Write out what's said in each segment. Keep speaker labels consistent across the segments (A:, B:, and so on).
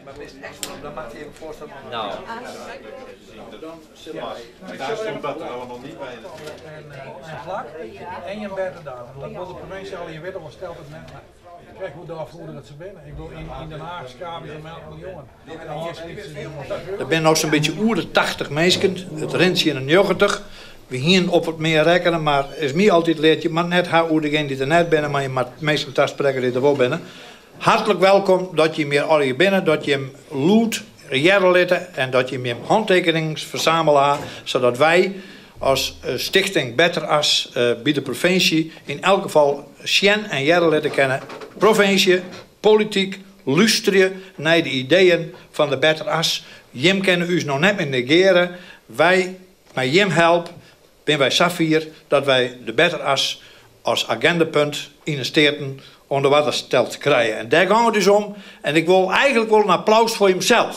A: Der binne no sa'n bytsje oer de 80 minsken, it rint tsjin de 90. We hienen op wat mear rekkene, mar is my altyd leard, je moat net ha oer degene dy't der net binne, mar je moat minsken tasprekke dy't der wol binne. Hartlik welkom dat jim hjir allegear binne, dat jim lûd hearre litte en dat jim jim hantekenings fersamele ha, sadat wy as Stichting Better As by de provinsje yn elk gefal sjen en hearre litte kinne, provinsje, polityk, lústerje nei de ideeën fan de Better As. Jim kinne ús no net mear negeare. Wy, mei jim help, binne wy safier dat wy de Better As as agindapunt yn de Steaten oan de oarder steld krije. En dêr gong it ús om. En ik wol eigentlik wol in applaus foar jimsels.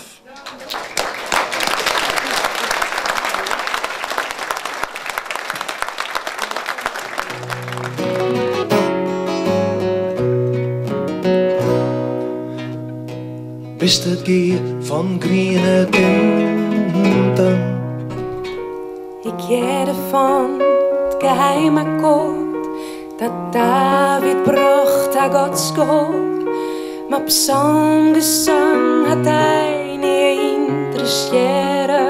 B: Wist it gie fan griene tinten.
C: Ik hearde fan it geheim akkoart dat David brocht ta Gods gehoar, mar psalmgesang hat dy nea ynteressearre.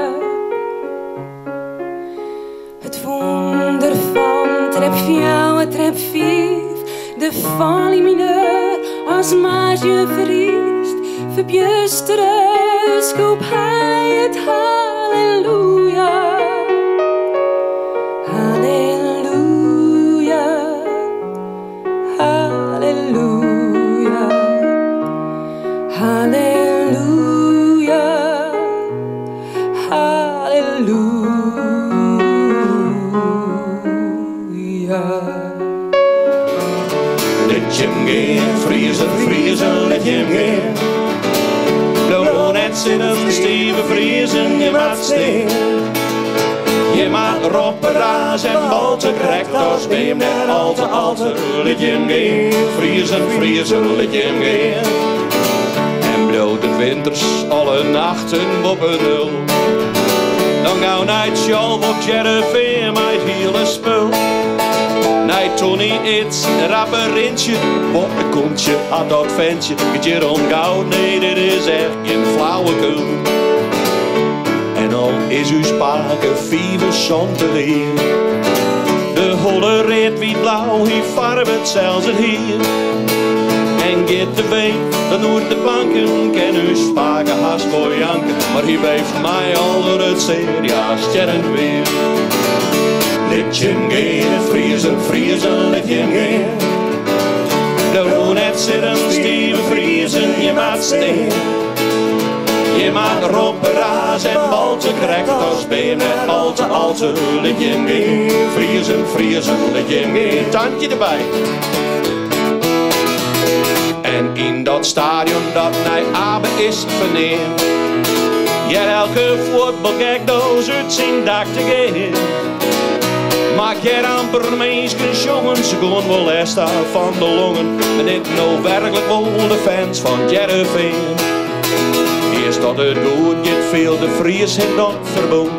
C: It wûnder fan trep fjouwer, trep fiif, de foly mineur as marzje ferriist, ferbjustere skoep hy it halleluja. Halleluja, halleluja, halleluja, halleluja.
B: Lit jim gean, Friezen, Friezen, lit jim gean. Bliuw net sitten, stive Friezen, jim moat stean. Jim moat roppe, raze en balte, krekt as bin jim net al te alte. Lit jim gean, Friezen, Friezen, lit jim gean. En bliuwt it winters alle nachten boppe nul. Dan gau nei Tsjalm op 't Hearrenfean mei it hiele spul. Nei Tony Ids, rappe rintsje, wat in kontsje hat dat fentsje. Giet hjir om goud, nee dit is echt gjin flauwekul. En al is ús pake 75 jier, de holle read, wyt, blau, hy farbet sels it hier. En giet de weef dan oer de banken, kin ús pake hast wol janke, mar hy weeft mei al docht it sear, ja stjerrend wier. Lit jim gean, Friezen, Friezen, lit jim gean. Bliuw net sitten, stive Friezen, jim moat stean. Jim moat roppe, raze en balte, krekt as bin jim net al te alte. Lit jim gean, Friezen, Friezen, lit jim gean. Tandje derby. En yn dat stadion dat nei Abe is ferneamd, heart elke fuotbalgek dochs út syn dak te gean. Mar ik hear amper minsken sjongen, se gean wol lêst ha fan de longen. Binne dit no werklik wol de fans fan 't Hearrenfean? Earst dat it goed giet, fielt de Fries him dan ferbûn.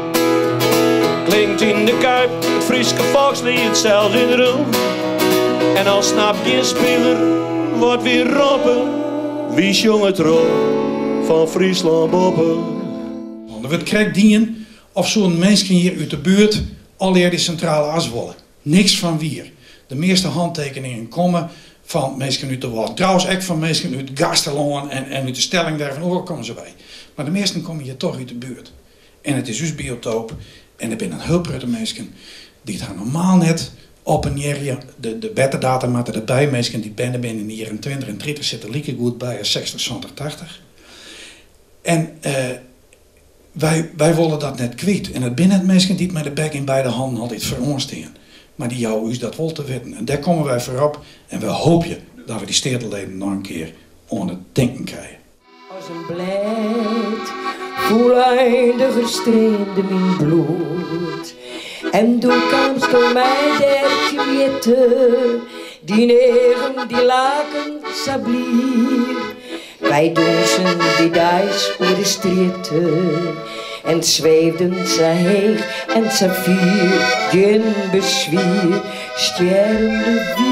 B: Klinkt yn de Kuip it Fryske folksliet sels yn rûn. En al snapt gjin spiler wat wy roppe, wy sjonge troch fan Fryslân boppe.
D: Der wurdt krekt dien of soenen minsken hjir út de buert allegear dy Sintrale As wolle. Niks fan wier. De measte hantekeningen komme fan minsken út de Wâlden. Trouwens ek fan minsken út Gaasterlân en út de Stellingwerven, oeral komme se wei. Mar de measten komme hjir toch út de buert. En it is ús biotoop en der binne in hiel protte minsken dy't har normaal net oppenearje. De bertedata moatte derby. Minsken dy't berne binne yn de jierren 20 en 30 sitte like goed by as 60, 70, 80. En wy wolle dat net kwyt. En it binne net minsken dy't mei de bek yn beide hannen altyd foaroan stean. Mar dy jouwe ús dat wol te witten. En dêr komme wy foarop en we hoopje dat we dy steateleden noch in kear oan it tinken krije.
C: As in blêd fûleindiger streamde myn bloed en doe kaamsto my dêr temjitte, dyn eagen dy laken sa blier. Wy dûnsen dy deis oer de strjitte en sweefden sa heech en sa fier, gjin beswier, stjerrende wier.